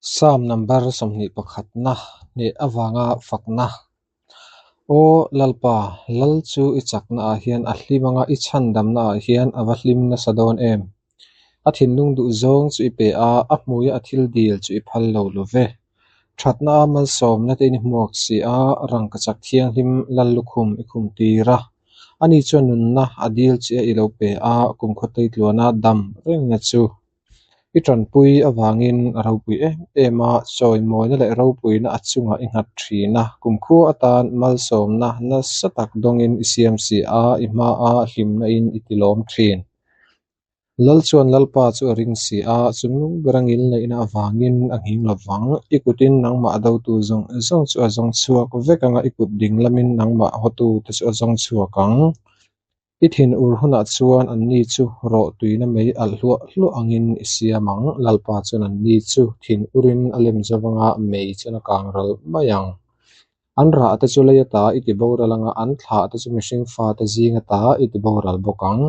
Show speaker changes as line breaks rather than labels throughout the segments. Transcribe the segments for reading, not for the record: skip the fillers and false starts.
Psalm number 21na hneh avanga fakna. Aw Lalpa, Lal chu i chakna ah hian a hlim anga i chhandamna ah hian a va hlim nasa dawn em! A thinlung duh zawng chu i pe a, a hmuia a thil dil chu i phal lo lo ve. Thatna a malsawmna te in i hmuak si a, rangkachak thianghlim Lal lukhum i khum tir a. Ani chuan nunna a dil che a i lo pe a, kumkhaw teitluana dam rengna chu. I tanpui avangin a ropui em em a, chawimawina leh ropuina a chungah i nghat thin a, kumkhua atan malsawmna nasa tak dawngin i siam si a, i hmaa hlimna in i tilawm thin. Lal chuan Lalpa chu a ring si a, chungnung bera ngilneihna avangin a nghing lovang. I kutin nangmah dotu zawng zawng chu a zawng chhuak vek ang a, i kut ding lamin nangmah hawtute chu a zawng chhuak ang. I thin ur hunah chuan anni chu rawh tuina mei alh hluah hluah angin i siam ang. Lalpa chuan anni chu thin urin a lem zo anga mei chuan a kang ral mai ang. An rah te chu lei ata i ti boral anga an thlah te chu mihring fate zing ata i ti boral bawk ang.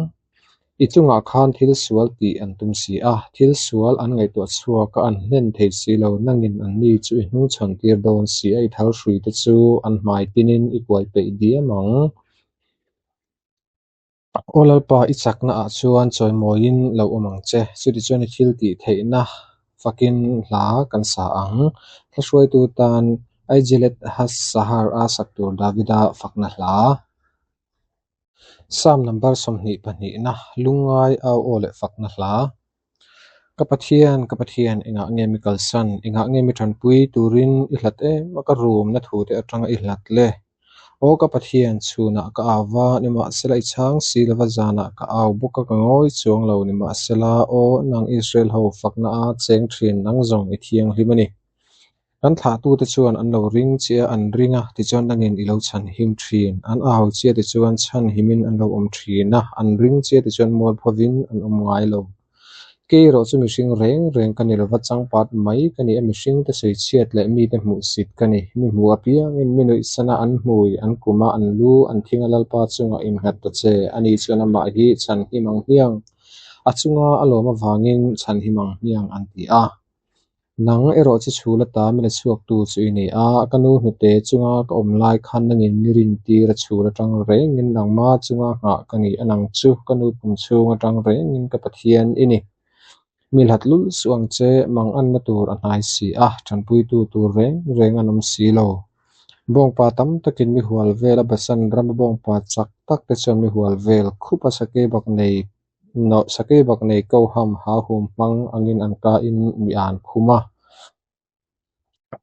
I chungah khan thil sual tih an tum si a, thil sual an ngaihtuah chhuak a an hlen thei si lo, nangin anni chu i hnungchhawn tir dawn si a, i thal hrui te chu an hmai tinin i kuai peih diam ang. Aw Lalpa, i chakna ah chuan chawimawiin lo awm ang che. Chutichuan i thil tih theihna fakin hla kan sa ang. Thla hruaitu tan Aijelet Has-Sahar a sak tur Davida fakna hla. Psalm number 22na, Lungngai au aw leh fakna hla. Ka Pathian, ka Pathian, engah nge mi kalsan? Engah nge mi tanpui turin i hlat em a ka rumna thute atanga i hlat le? Aw ka Pathian, chhunah ka au va, nimahsela i chhang si lova zanah ka au bawk a ka ngawi chuang lo, nimahsela aw nang Israel ho fakna a cheng thin nang zawng i thianghlim a ni. Kan thlahtute chuan an lo ring che a, an ring a, tichuan nangin i lo chhan him thin. An au che a tichuan chhan himin an lo awm thin a, an ring che a tichuan mualphovin an awm ngai lo. Kei erawh chu mihring reng reng ka ni lova, changpat mai ka ni a, mihringte sawichhiat leh mite hmuhsit ka ni. Mi hmu apiangin mi nuihsana an hmui, an kuma, an lu, an thinga Lalpa chungah innghat ta che. Ani chuan amah hi chhan him ang hmiang, a chunga a lawm avangin chhan him ang hmiang an ti a. Nang erawh chu chhul ata min la chhuaktu chu i ni a, ka nu hnute chunga ka awm lai khan nangin mi rintir a chhul atang rengin nangma chunga nghah ka ni a, nang chu ka nu pum chhung atang rengin ka Pathian i ni. Mi hlat lul suh ang che, mang anna tur a hnai si a, tanpuitu tur reng reng an awm si lo. Bawngpa tam takin mi hual vel a Basan rama bawngpa chak tak te chuan mi hual vel khup a sakei bak nei Sakei bak nei ko ham ha hum hmang angin an ka in mi an khum a.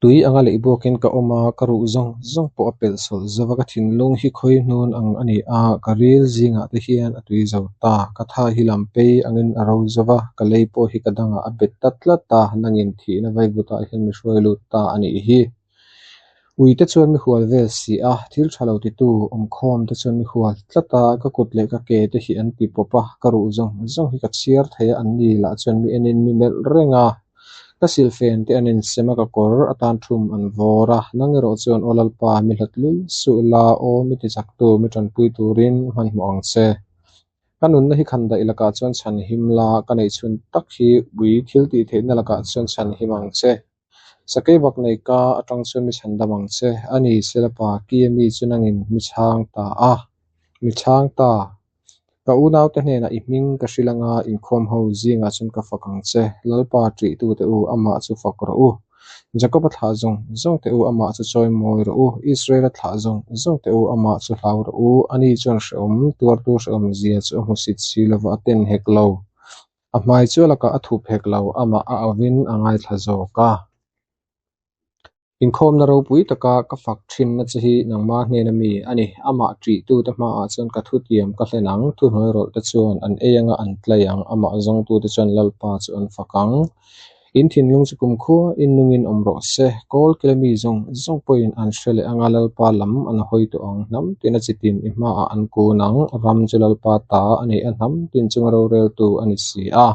Tui anga leh buakin ka awm a, ka ruh zawng zawng pawh a pelh sawlh zo va, ka thinlung hi khawi hnun ang a ni a, ka ril zingah te hian a tui zo ta. Ka tha hi lam pei angin a ro zo va, ka lei pawh hi ka dangah a bet ta tlat a, nangin thihna vaivutah hian mi hruai lut ta a nih hi. Uite chuan mi hual vel si a, thil tha lo titu awmkhawm te chuan mi hual tlat a, ka kut leh ka ke te hi an ti pawp a, ka ruh zawng zawng hi ka chhiar thei a, anni lah chuan mi enin mi melh reng a, ka silfen te an insem a, ka kawr atan thum an vawr a, nang erawh chuan aw Lalpa mi hlat lul suh la, aw mi tichaktu mi tanpui turin hmanhmawh ang che. Ka nunna hi khan daih lakah chuan chhan him la, ka neihchhun tak hi ui thil tih theihna lakah chuan chhan him ang che. Sakei bak nei ka atang chuan mi chhan dam ang che. A ni, Selapa, ki a mi chu nangin mi chhang ta a, mi chhang ta. Ka unaute hnenah i hming ka hrilh anga inkhawm ho zingah chuan ka fak ang che. Lalpa ṭihtute u, amah chu fak rawh u. Jakob-a thlah zawng zawng teh u, amah chu chawi mawi rawh u. Israel-a thlah zawng zawng teh u, amah chu hlau rawh u. Ani chuan hrehawm, tuartu hrehawm zia chu a hmusit si lova a ten hek lo. A hmai chu a lakah a thup hek lo, amah a auvin a ngaithla zawk a. Inkhawmna ropui taka ka fak thinna che hi nangma hnena mi a ni. Amah ṭihtute hmaah chuan ka thutiam ka hlen ang, thuhnuairawlh te chuan an ei anga an tlai ang, amah zawngtute chuan Lalpa chu an fak ang. In thinlung chu kumkhua in nungin awm rawh se, kawl kila mi zawng zawng pawhin an hre leh anga Lalpa lam an hawi tawh ang, hnam tina chitin i hmaah an kun ang, ram chu Lalpa ta a ni a, hnam tin chunga roreltu a ni si a.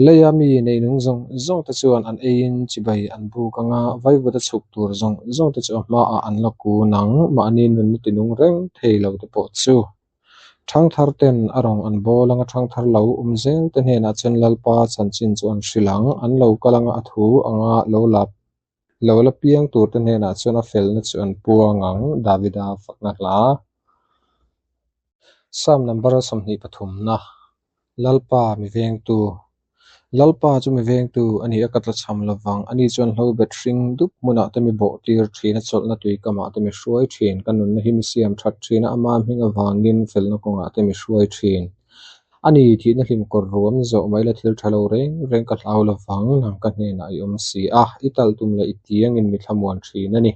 Leia mi neinung zawng zawng te chuan an eiin chibai an buk anga vaivuta chhuk tur zawng zawng te chu a hmaah an la kun ang, mahni nunna tinung reng thei lo te pawh chu. Ṭhangthar ten a rawng an bawl anga ṭhangthar lo awm zel te hnenah chuan Lalpa chanchin chu an hrilh ang. An lo kal anga a thu anga lo la lo la piang tur te hnenah chuan a felna chu an puang ang. Davida fakna hla. Psalm number 23 na, Lalpa mi vengtu. Lalpa chu mi vengtu a ni a, ka tlachham lovang. Ani chuan hlo bet hring dup hmunah te mi bawh tir thin a, chawlhna tui kamah te mi hruai thin. Ka nunna hi mi siam that thin a, ama hming avangin felna kawngah te mi hruai thin. A ni, thihna hlim kawr ruam zawh mai la thil tha lo reng reng ka hlau lovang, nang ka hnenah i awm si a, i talh tum leh i tiangin mi thlamuan thin a ni.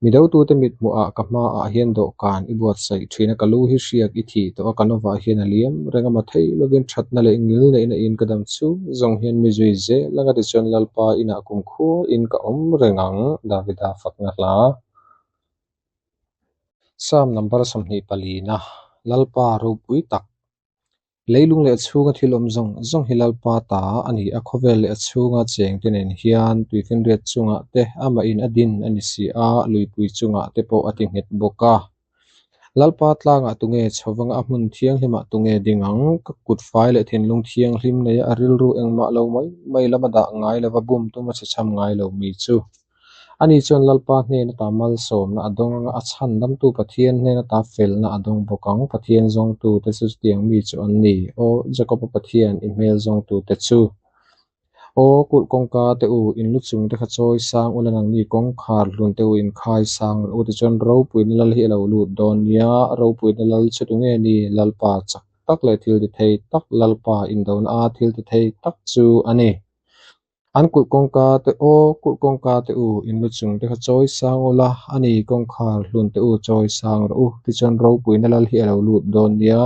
Mi dotute mithmuhah ka hmaah hian dawhkan i buatsaih thin a, ka lu hi hriak i thih tawh a, ka novah hian a liam reng a, mathei lovin thatna leh ngil neihna in ka dam chhung zawng hian mi zui zel anga tichuan Lalpa inah kumkhuain ka awm reng ang, Davida fakna hla. Psalm number 24 na, Lalpa ropui tak. Leilung leh a chhunga thil awm zawng zawng hi Lalpa ta a ni a, khawvel leh a chhunga chengte nen hian tuifinriat chungah te amah in a din a ni si a, luipui chungah te pawh a ti nghet bawk a. Lalpa tlangah tunge chho vanga a hmun thianghlimah tunge ding ang? Ka kut fai leh thinlung thianghlim neia a rilru engmah lo mai mai lama dah ngai lova bum tuma chhechham ngai lo mi chu. Ani chuan Lalpa hnen ata malsawmna a dawng anga a chhandamtu Pathian hnen ata felna a dawng bawk ang. Pathian zawngtute chu chutiang mi chu an ni. Aw Jakob-a Pathian, i hmel zawngtute chu. Aw kulh kawngka te u, in lu chung te kha chawi sang ula nangni kawngkhar hlun te u inkhai sang rawh u. Tichuan ropuina lal hi a lo lut dawn nia. Ropuina lal chu tunge ni? Lalpa chak tak leh thil ti thei tak Lalpa indona a thil ti thei tak chu a ni. An kulh kawngka te aw, kulh kawngka te u, in lu chung te kha chawi sang ula, a ni kawngkhar hlun te u chawi sang rawh u, tichuan ropuina lal hi a lo lut dawn nia.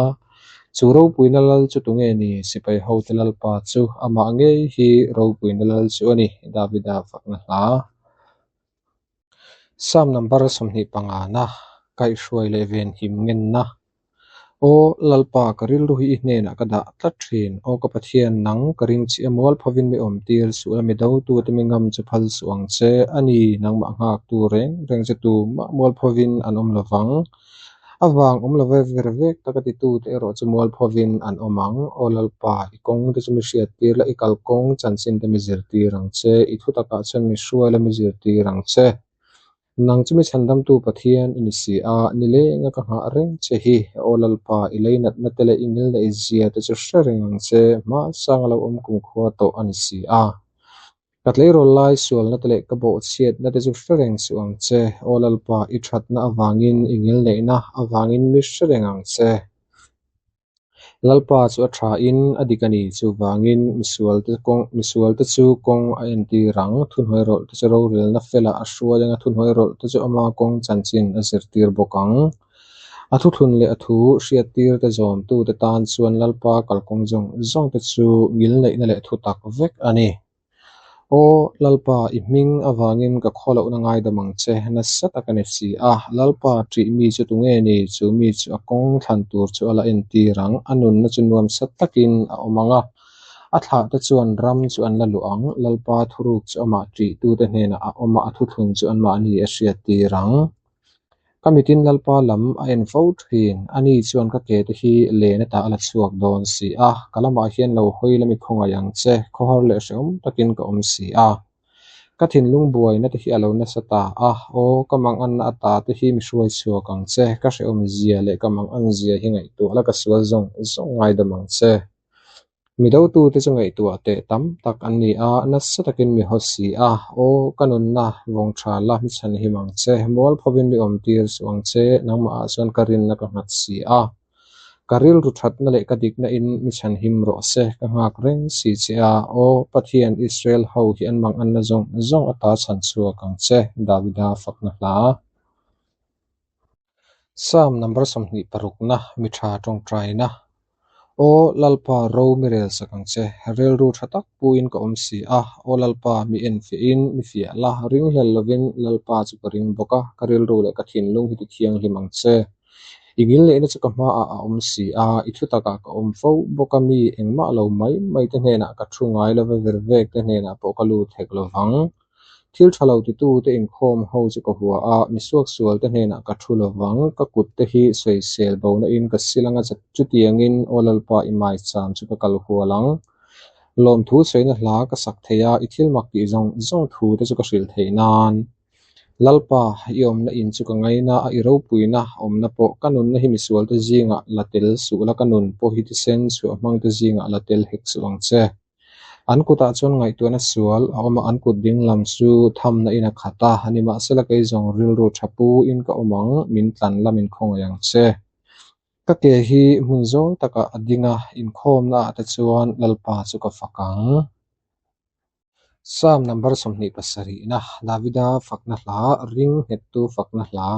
Chu ropuina lal chu tunge ni? Sipai hote Lalpa chu amah ngei hi ropuina lal chu a ni, Davida fakna hla. Psalm number 25 na, Kaihhruai leh venhim ngenna. Aw Lalpa, ka rilru hi i hnenah ka dah tlat thin. Aw ka Pathian, nang ka ring chi a mualphovin mi awmtir suh la, mi dotute mi ngam chu phal suh ang che. A ni, nangmah nghaktu reng reng che tumah mualphovin an awm lovang. A vang awm love ver vek taka titute erawh chu mualphovin an awm ang. Aw Lalpa, i kawng te chu mi hriattir la, i kalkawng chanchin te mi zirtir ang che. I thutakah chuan mi hruai la, mi zirtir ang che. Nang chu mi chhandamtu Pathian i ni si a, nilenga ka nghah reng che hi. Aw Lalpa, i leinatna te leh i ngilneih zia te chu hre reng ang che, hmasang a lo awm kumkhua tawh a ni si a. Ka tleirawl lai sualna te leh ka bawhchhiatna te chu hre reng suh ang che. Aw Lalpa, i thatna avangin, i ngilneihna avangin mi hre reng ang che. Lalpa chu a thain a dik a ni, chuvangin misualte chu kawng a entir ang. Thuhnuairawlhte chu rorelna felah a hruai anga thuhnuairawlhte chu ama kawng chanchin a zirtir bawk ang. A thuthlun leh a thu hriattirte zawmtute tan chuan Lalpa kalkawng zawng zawngte chu ngilneihna leh thutak vek a ni. Aw Lalpa, i hming avangin ka khawlohna ngaidam ang che, nasa tak a ni si a. Lalpa, ṭih mi chu tunge ni? Chu mi chu a kawng thlan tur chu a la entir ang. A nunna chu nuamsa takin a awm ang a, a thlahte chuan ram chu an la luh ang. Lalpa thuruk chu amah ṭihtute hnenah a awm a, a thuthlun chu anmahni a hriattir ang. Ka mitin Lalpa lam a en fo thin, ani chuan ka ke te hi len ata a la chhuak dawn si a, ka lamah hian lo hawi la mi khawngaih ang che, khawhar leh hrehawm takin ka awm si a. Ka thinlung buaina te hi a lo nasa ta a, aw ka manganna ata te hi mi hruai chhuak ang che, ka hrehawm zia leh ka mangan zia hi ngaihtuah la ka sual zawng zawng ngaidam ang che. Mi dotute chu ngaihtuah teh tam tak an ni a, nasa takin mi haw si a. Aw, ka nunna vawng tha la, mi chhanhim ang che. Mualphovin mi awmtir suh ang che, nangmahah chuan ka rinna ka nghat si a. Ka rilru thatna leh ka dikna in mi chhanhim rawh se, ka nghak reng si che a. Aw, Pathian, Israel ho hi an manganna zawng zawng ata chhan chhuak ang che, Davida fakna hla. Psalm number 26 na, Mi tha tawngtaina. Aw Lalpa ro mi rel sak ang che, rilru tha tak puin ka awm si a. Aw Lalpa mi enfiahin mi fiah la, ringhlel lovin Lalpa chu ka ring bawk a, ka rilru leh ka thinlung hi ti thianghlim ang che. I ngilneihna chu ka hmaah a awm si a, i thu takah ka awm fo bawk a, mi engmah lo mai mai te hnenah ka thu ngai lova, vervek te hnenah pawh ka lut hek lovang. Thil tha lo titute inkhawm ho chu ka hua a, mi suaksualte hnenah ka thu lo vang. Ka kutte hi sawisel bona in ka sil anga chutiangin Aw Lalpa i maicham chu ka kal hual ang. Lawmthu sawina hla ka sak thei a, i thil mak tih zawng zawng thu te chu ka hrilh theih nan. Lalpa, i awmna in chu ka ngaina a, i ropuina awmna pawh ka nunna hi misualte zingah la tel suh la, ka nun pawh hi thisen chhuah hmangte zingah la tel hek suh ang che. An kutah chuan ngaihtuahna sual a awm a, an kut dinglam chu thamna in a khat a, nimahsela kei zawng rilru tha pu in ka awm ang, min tlan la min khawngaih ang che. Ka ke hi hmun zawl takah a ding a, inkhawmna ah te chuan Lalpa chu ka fak ang. Psalm number 27na, Davida fakna hla, ring nghettu fakna hla.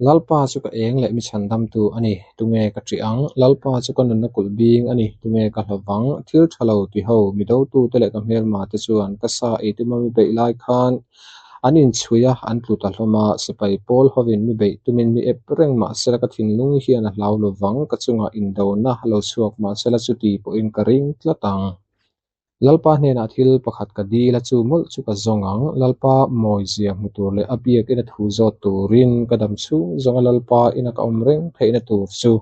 Lalpa chu ka eng leh mi chhandamtu a ni, tunge ka ṭih ang? Lalpa chu ka nunna kulh bing a ni, tunge ka hlauh vang? Thil ṭha lo ti ho, mi dotute leh ka hmelma te chuan ka sa ei tuma mi beih lai khan an inchhui a, an tlu ta hlawm a, sipai pawl hovin mi beih tumin mi ep reng mahsela ka thinlung hian a hlau lo vang, ka chungah indona lo chhuak mahsela chuti pawhin ka ring tlat ang. Lalpa hnenah thil pakhat ka dil a, chu mawlh chu ka zawng ang. Lalpa mawizia hmu tur leh a biakina thu zawt turin ka dam chhung zawnga Lalpa ina ka awm reng theihna tur chu.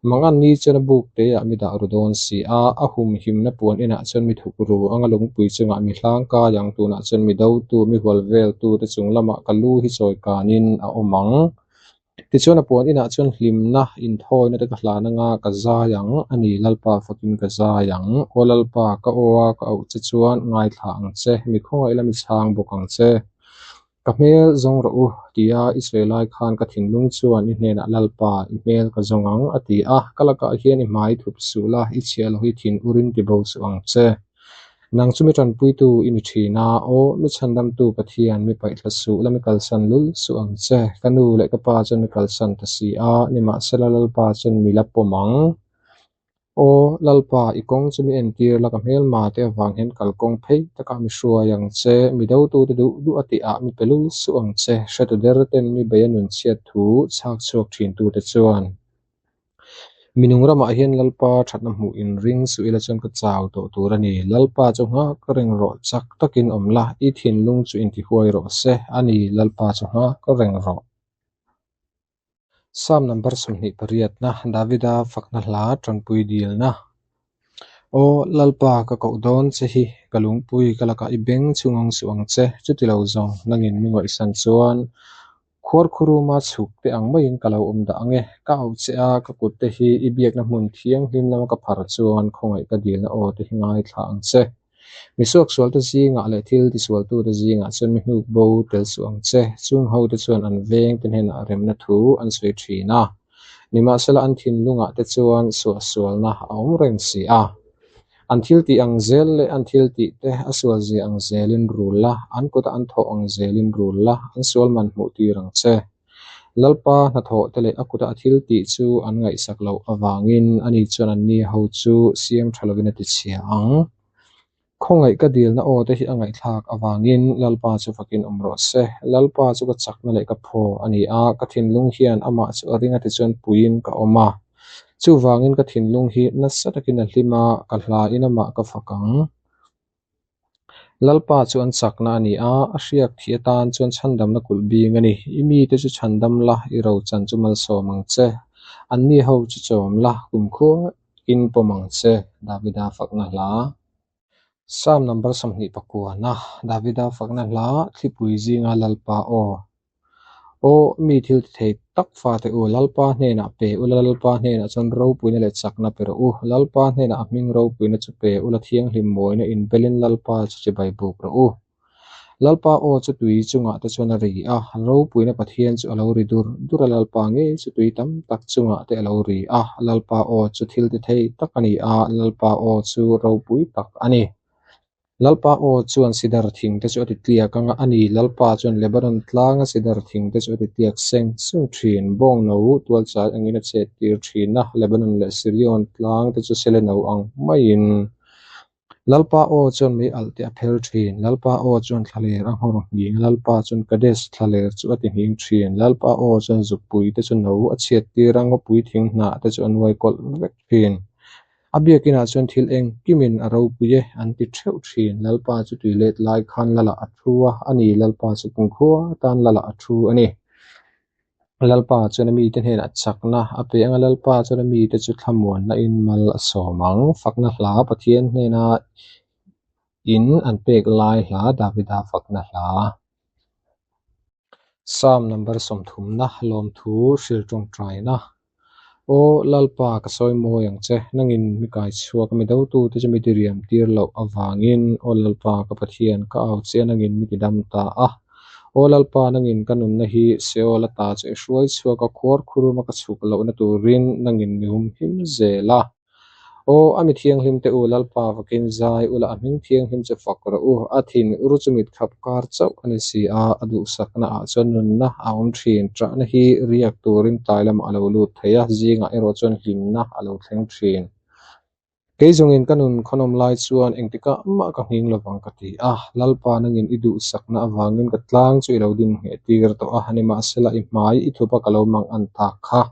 Mangan ni chuan a buk teah mi dah ru dawn si a, a humhimna puan inah chuan mi thuk ru anga lungpui chungah mi hlang kai ang, tunah chuan mi dotu, mi hual veltu te chung lamah ka lu hi chawi kanin a awm ang. Tichuan a puan inah chuan hlimna, inthawina te ka hlan anga ka zai ang, a ni Lalpa fakin ka zai ang. Aw Lalpa, ka aw a ka auh che chuan ngaithla ang che, mi khawngaih la mi chhang bawk ang che. Ka hmel zawng rawh u, tia i sawi lai khan ka thinlung chuan i hnenah Lalpa, i hmel ka zawng ang, a ti a. Ka lakah hian i hmai thup suh la, i chhiah lo hi thin urin ti bo suh ang che. Nang chu mi tanpuitu i ni thin a, aw mi chhandamtu Pathian, mi paihthla suh la mi kalsan lul suh ang che. Ka nu leh ka pa chuan mi kalsan ta si a, nimahsela Lalpa chuan mi la pawm ang. Aw Lalpa, i kawng chu mi entir la, ka hmelma te avang hian kalkawng phei takah mi hruai ang che, mi dotute duh duh a tihah mi pe lul suh ang che, hretu der ten mi bei a nun chhiat thu chhak chhuak thintute chuan. Minung ramah hian Lalpa thatna hmuh in ring suh ila chuan ka chau tawh tur a ni. Lalpa chu nghak reng rawh, chak takin awm la, i thinlung chu intihuai rawh se a ni, Lalpa chu nghak reng rawh. Psalm number 28na, Davida fakna hla tanpui dilna. Aw Lalpa, ka koh dawn che hi, ka lungpui ka lakah i beng chhung ang suh ang che, chuti lo zawng nangin mi ngaihsan chuan Khuarkhuruma chhuk te ang maiin ka lo awm dah ang e. Ka auh che a, ka kut te hi i biakna hmun thianghlim lama ka phar chuan khawngaih ka dilna aw te hi ngaithla ang che. Mi suaksualte zingah leh thil tisualtute zingah chuan mi hnuk bo tel suh ang che. Chung hote chuan an vengte hnenah remna thu an sawi thin a, nimahsela an thinlungah te chuan suahsualna a awm reng si a. An thil tih ang zel leh an thil tih te a sual zia ang zelin rul la, an kuta an thawh ang zelin rul la, an sual man hmuh tir ang che. Lalpa hnathawh te leh a kuta a thil tih chu an ngaihsak loh avangin ani chuan anni ho chu siam tha lovin a ti chhia ang. Khawngaih ka dilna aw te hi a ngaihthlak avangin Lalpa chu fakin awm rawh se. Lalpa chu ka chakna leh ka phaw a ni a, ka thinlung hian amah chu a ring a tichuan puiin ka awm a. Chuvangin ka thinlung hi nasa takin a hlim a, ka hlain amah ka fak ang. Lalpa chu an chakna a ni a, a hriak thih atan chuan chhandamna kulh bing a ni. I mite chu chhandam la, i rochan chu malsawm ang che. Anni ho chu chawm la, kumkhua in pawm ang che, Davida fakna hla. Psalm number 29na, Davida fakna hla, thlipui zinga Lalpa aw. Aw, mi thil ti thei tak fate u, Lalpa hnenah pe ula, Lalpa hnenah chuan ropuina leh chakna pe rawh u. Lalpa hnenah a hming ropuina chu pe ula, thianghlim mawina inbelin Lalpa chu chibai buk rawh u. Lalpa aw chu tui chungah te chuan a ri a, ropuina Pathian chu a lo ri dur dur a, Lalpa ngei chu tui tam tak chungah te a lo ri a, Lalpa aw chu thil ti thei tak a ni a, Lalpa aw chu ropui tak a ni. Lalpa aw chuan sidar thing te chu a ti tliak ang a, a ni, Lalpa chuan Lebanon tlanga sidar thing te chu a ti tliak seng sung thin, bawng no tualchai angin a chet tir thin a, Lebanon leh Sirion tlang te chu sele no ang maiin. Lalpa aw chuan mei alh te a phel thin, Lalpa aw chuan thlaler a nghawr nghing, Lalpa chuan Kadesh thlaler chu a ti nghing thin, Lalpa aw chuan zukpui te chu no a chhiat tir a, ngawpui thing hnah te chu a nuai kawlh vek thin. A biakinah chuan thil engkimin a ropui e, an ti theuh thin. Lalpa chu tui let lai khan Lalah a thu a, a ni, Lalpa chu kumkhua atan Lalah a thu a ni. Lalpa chuan a mite hnenah chakna a pe ang a, Lalpa chuan a mite chu thlamuanna in mal a sawm ang. Fakna hla Pathian hnena in an pek lai hla Davida fakna hla. Psalm number sawmthumna lawmthu hril tawngtaina. Aw Lalpa ka sawi mawi ang che, nangin mi kai chhuak a mi dotute chu mi diriam tir loh avangin Aw Lalpa ka Pathian ka au che a nangin mi tidam ta a. Aw Lalpa nangin ka nunna hi Seol ata chu i hruai chhuak a khuar khuruma ka chhuk lohna turin nangin mi humhim zel a. Aw, a mi thianghlim te u, Lalpa vakin zai ula a hming thianghlim chu fak rawh u. A thin ur chu mit khap kar chauh a ni si a, a duhsakna ah chuan nunna a awm thin. Ṭahna hi riak turin tlai lamah a lo lut thei a, zingah erawh chuan hlimna a lo thleng thin. Kei zawngin ka nun khawnawm lai chuan engtikah mah ka nghing lovang ka ti a, Lalpa nangin i duhsakna avangin ka tlang chu i lo din ngheh tir tawh a, nimahsela i hmai i thup a ka lo mang an tak kha.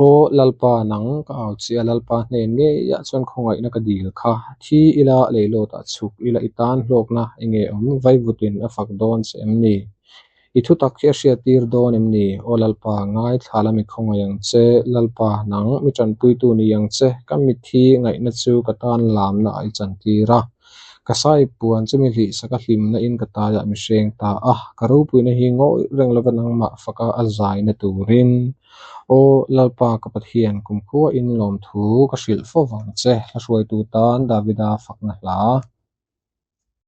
Aw Lalpa nang ka au che a, Lalpa hnen ngeiah chuan khawngaihna ka dil kha. Thi ila leilawtah chhuk ila i tan hlawkna enge awm vaivutin a fak dawn che em ni? I thutak hi a hriattir dawn em ni? Aw Lalpa, ngaithla la mi khawngaih ang che. Lalpa, nang mi tanpuitu ni ang che. Ka mitthi ngaihna chu ka tan lamna ah i chantir a. Ka sai puan chu mi hlihsak a hlimna in ka taiah mi hreng ta a. Ka ropuina hi ngawih reng lova nangmah faka a zaina turin. Aw Lalpa ka Pathian, kumkhua in lawmthu ka hrilh fo vang che. Hla hruaitu tan Davida fakna hla.